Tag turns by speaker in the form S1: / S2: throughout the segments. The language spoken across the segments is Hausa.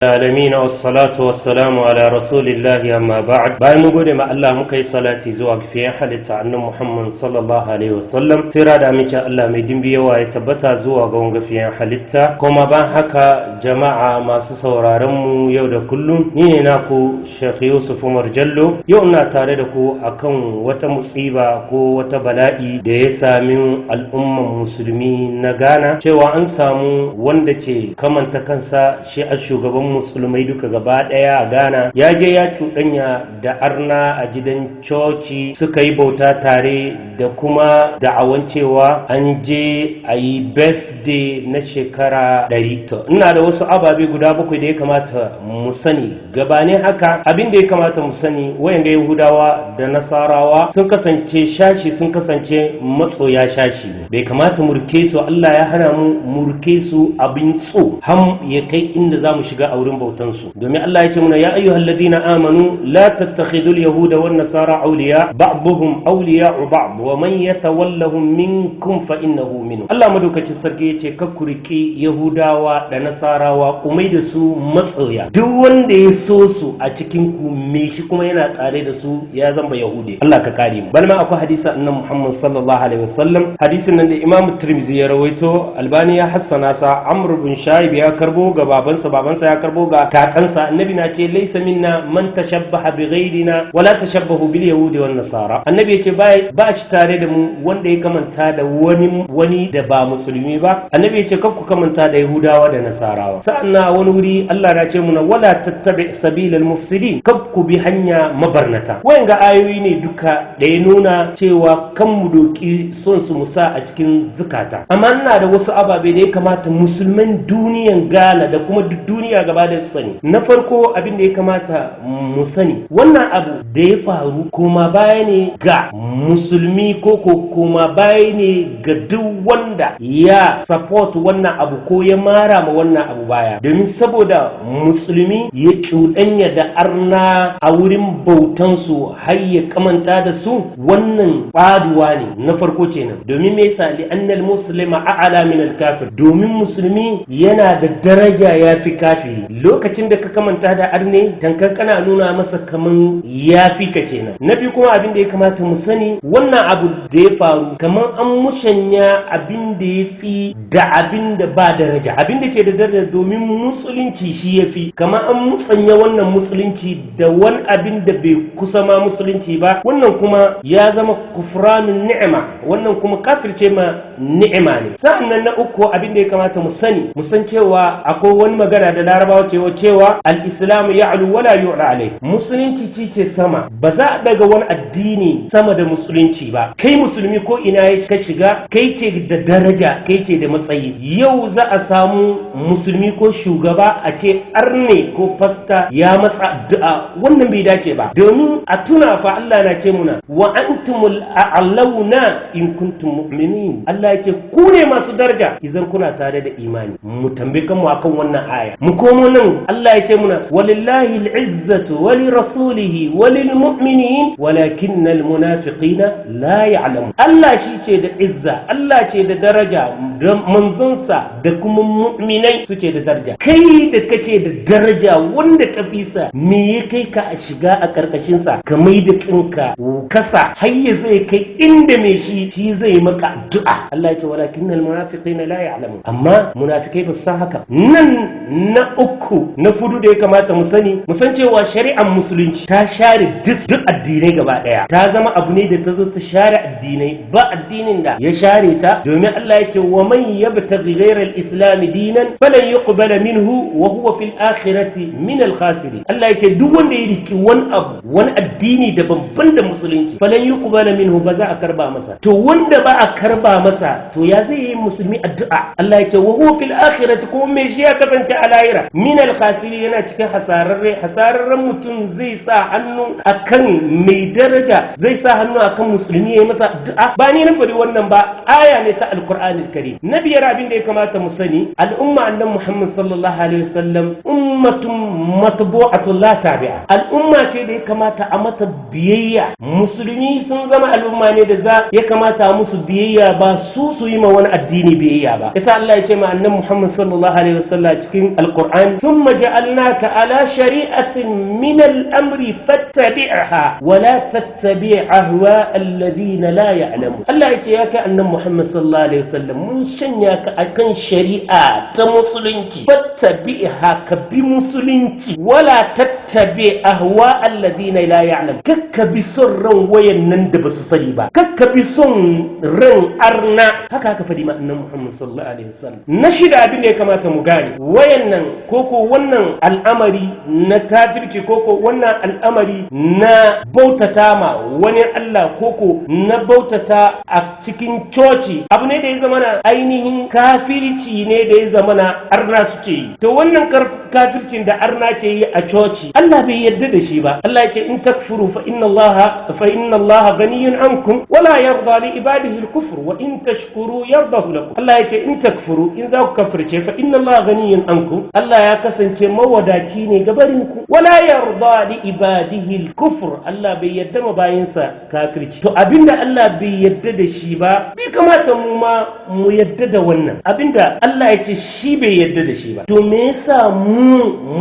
S1: Alamin, wassalatu wassalamu ala rasulillahi, amma ba'd. Bayan mun gode ma Allah, muka yi salati zuwa ga fiyen halitta annabi Muhammad sallallahu alaihi wasallam, tira da amince Allah mai dimbi yawa ya tabbata zuwa ga wanga fiyen halitta. Kuma ban haka, jama'a masu sauraron mu yau da kullum, ni ne naku Sheikh Yusuf Umar Jallo. Yau ina tare da ku akan wata musiba ko wata bala'i da ya sami al'umman musulmi na Ghana, cewa an samu wanda ke kamanta kansa shi a shugaban musulmai duka gaba daya a Ghana, ya je ya cuɗanya da arna a gidan coci, suka yi bauta tare, da kuma da'awan cewa an je a yi birthday na shekara 100. To, ina da wasu ababe guda bakwai da ya kamata mu sani. Gabanin haka, abin da ya kamata mu sani, wayanga Yahudawa da Nasarawa sun kasance shashi, sun kasance matsoya shashi ne. Bai kamata mu rike su, Allah ya hana mu mu rike su abin so ham ya kai inda za mu shiga a wurin bautansu, domin Allah ya ce muna: "Ya ayyuhal ladina amanu, la tattakhidul yahuda wan nasara awliya, ba'dhum awliya'u ba'd, wa man yatawallahum minkum fa innahu minhum." Allah madaukacin sarki yace kar ku riki Yahudawa da Nasarawa kumai da su matsoya. Duk wanda ya so su a cikin ku, me shi kuma yana tare da su, ya zamba Yahudi. Allah ka kare mu. Balma akwai hadisi annabi Muhammad sallallahu alaihi wasallam, hadisin nan da Imam Tirmidhi ya rawaito, Albani ya hassana sa. Amr bin Shaib ya karbo ga babansa, babansa ya karbo ga kakansa. Annabi na ce: "Laysa minna man tashabbaha bi ghayrina, wala tashabbahu bil yahudi wan nasara." Annabi yace ba shi tare da mu wanda ya kamanta da wani wani da ba musulmi ba. Annabi yace kar ku kamanta da Yahudawa da Nasarawa. Sa'annan wani wuri Allah ya ce muna: "Wala tattabi sabilal mufsidin", kar ku bi hanya mabarnata. Wayanga ayoyi ne duka da ya nuna cewa kan mu doki son su musa a cikin zukata. Amma ina da wasu ababe da ya kamata musulman duniyan Ghana da kuma duk duniya gaba da su sani. Na farko, abin da ya kamata mu sani, wannan abu da ya faru koma baya ne ga musulmi ko koma baya ne ga duk wanda ya support wannan abu ko ya mara ma wannan abu baya, domin saboda musulmi ya cuɗanya da arna a wurin bautansu har ya kamanta da su, wannan faduwa ne na farko kenan. Domin me yasa? Li annal muslima a'la min al kafir, domin musulmi yana da daraja, ya fi kafiri. Lokacin da ka kamanta da arne, tankar kana nuna masa kaman ya fi ka kenan. Na biyu kuma, abin da ya kamata mu sani, wannan abu da ya faru kaman an musanya abin da ya fi da abin da ba daraja, abin da ke da daraja, domin musulunci shi ya fi. Kamar an musanya wannan musulunci da wani abin da bai kusa ma musulunci ba. Wannan kuma ya zama kufranun ni'ima, wannan kuma kafirce ma ni'ima ne. Sa'annan na uku, abin da ya kamata mu sani, mu san cewa akwai wani magana da Larabawa cewa "Al-islamu ya'lu wala yu'la alai". Musulunci ci ce sama, ba za a daga wani addini sama da musulunci ba. Kai musulmi, ko ina ka shiga, kai ce da daraja, kai ce da matsayi. Yau za a samu musulmi ko shugaba a ce arne ko fasta ya matsa addu'a, wannan bai dace ba. Domin a tuna fa, Allah na ce muna: "Wa antumul a'launa in kuntum mu'minin." Allah yake ku ne masu daraja idan kuna tare da imani. Mu tambaye kanmu akan wannan aya. Mu komo nan, Allah ya ce muna: "Walillahi al'izzatu wa li rasulihi wa lil mu'minin, walakinnal munafiqina la ya'lamun." Allah shi ce da izza, Allah ce da daraja, da manzonsa da kuma mu'minai suke da daraja. Kai da kace da daraja, wanda ka fisa, me ya kai ka a shiga a karkashin sa, ka mai da kanka kasa har ya zai kai inda mai shi shi zai maka addu'a? Allah ya ce: "Walakinnal munafiqina la ya'lamun", amma munafikai ba su san haka nan. Na uku, na fudu da ya kamata mu sani, mu san cewa shari'ar musulunci ta share duk addinai gaba daya. Ta zama abu ne da ta zo ta share addinai, ba addinin da ya share ta, domin Allah ya ce: "Wa man yabtaghi ghayra al-islam dinan falan yuqbala minhu wa huwa fil akhirati min al-khasirin." Allah ya ce duk wanda ya riki wani abu, wani addini daban da musulunci, falan yuqbala minhu, ba za a karba masa. To, wanda ba a karba masa, to ya zai yi musulmi addu'a? Allah ya ce: "Wa huwa fil akhirati", kuma me shi ya kasance a lahira, min al-khasirin, yana cikin hasararre. Hasararren mutum zai sa hannu akan mai daraja, zai sa hannu akan musulmi ya yi masa addu'a? Ba ni na faɗi wannan ba, aya ne ta Alkur'ani Karim. Na biyar, abin da ya kamata mu sani, al'umma annan Muhammad sallallahu alaihi wasallam ummatun matbu'atun la tabi'a, al'umma ce da ya kamata a mata biyayya. Musulmi sun zama al'umma ne da za ya kamata a musu biyayya, ba su su yi ma wani addini biyayya ba. Yasa Allah ya ce ma annan Muhammad sallallahu alaihi wasallam cikin Alkur'ani: Kenan thumma ja'alnaka ala shari'atin min al-amri fattabi'ha wa la tattabi' ahwa alladhina la ya'lamun. Allah ya ce ya kai annabi Muhammad sallallahu alaihi wasallam, mun shanya ka akan shari'a ta musulunci, fattabi'ha, ka bi musulunci, wala tattabi ahwa alladhina la ya'lam, kakka bi son ran wayannan da basu sani ba, kakka bi son ran arna. Haka haka fadi ma annabi Muhammad sallallahu alaihi wasallam. Na shida, abin da ya kamata mu gane, wayannan koko wannan al'amari na kafirci, koko wannan al'amari na bautata ma wani Allah, koko na bautata a cikin coci, abu ne da ya zama na ainihin kafirci ne da ya zama na arna suke yi. To wannan kafircin da arna ce yi a coci, Allah bai yarda da shi ba. Allah ya ce in takfuru fa inna Allah ganiyyun ankum wala yarda li ibadihi al-kufr wa in tashkuru yardahu lakum. Allah ya ce in takfuru, in za ku kafirce, fa inna Allah ganiyyun ankum, Allah ya kasance mawadaci ne gabarin ku, wala yarda li ibadihi al-kufr, Allah bai yarda ma bayinsa kafirci. To abinda Allah bai yarda da shi ba, bai kamata mu ma mu yarda da wannan. Abinda Allah ya ce shi bai yarda da shi ba, to me yasa mu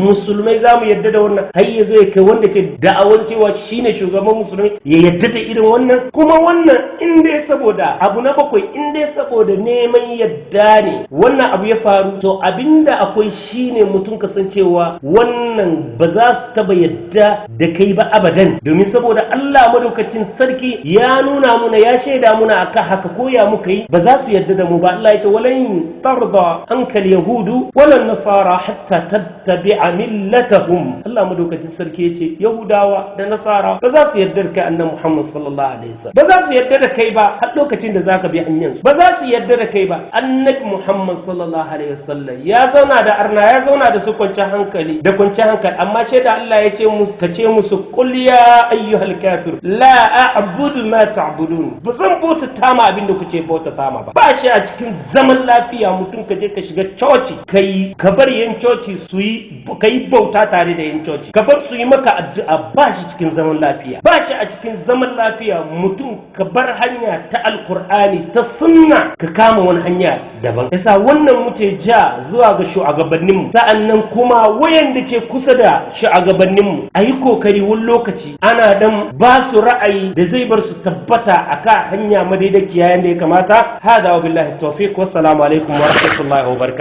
S1: musulmai za mu yarda da wannan, har ya zo ya kai wanda ce da'awan cewa shine shugaban musulmai ya yarda da irin wannan? Kuma wannan in dai saboda, abu na bakwai, in dai saboda neman yadda ne wannan abu ya faru, to abinda akwai shine mutum kasancewa wannan ba za su taba yadda da kai ba abadan, domin saboda Allah madaukacin sarki ya nuna muna, ya shaida muna akan haka, koya muka yi ba za su yadda da mu ba. Allah ya ce walan tarda ankal yahudu walan nasara hatta tattabi'a millatahum. Allah madaukacin sarki ya ce Yahudawa da Nasara ba za su yarda da kai, annabi Muhammad sallallahu alaihi wasallam, ba za su yarda da kai ba har lokacin da zaka bi hanyar su, ba za su yarda da kai ba. Annabi Muhammad sallallahu alaihi wasallam ya zauna da arna, ya zauna da su kwanciyar hankali da kwanciyar hankali, amma shaida Allah ya ce musu, ka ce musu qul ya ayyuhal kafir la a'budu ma ta'budun, ba zan bautata ma abin da kuke bautata ma ba. Ba shi a cikin zaman lafiya mutum ka je ka shiga coci, kai ka bar yan coci su yi, kai bauta tare da yan coci, ka bar su yi maka addu'a, ba shi cikin zaman lafiya. Ba shi a cikin zaman lafiya mutum ka bar hanya ta Alkur'ani, ta sunna, ka kama wani hanya daban. Yasa wannan muke ja zuwa ga shugabanninmu, sa'annan kuma wayanda ke kusa da shugabanninmu, a yi kokari wani lokaci ana dan ba su ra'ayi da zai bar su tabbata akan hanya madaidaiciya yanda ya kamata. Hada wa billahi tawfiq, wassalamu alaikum wa rahmatullahi wa barakatuh.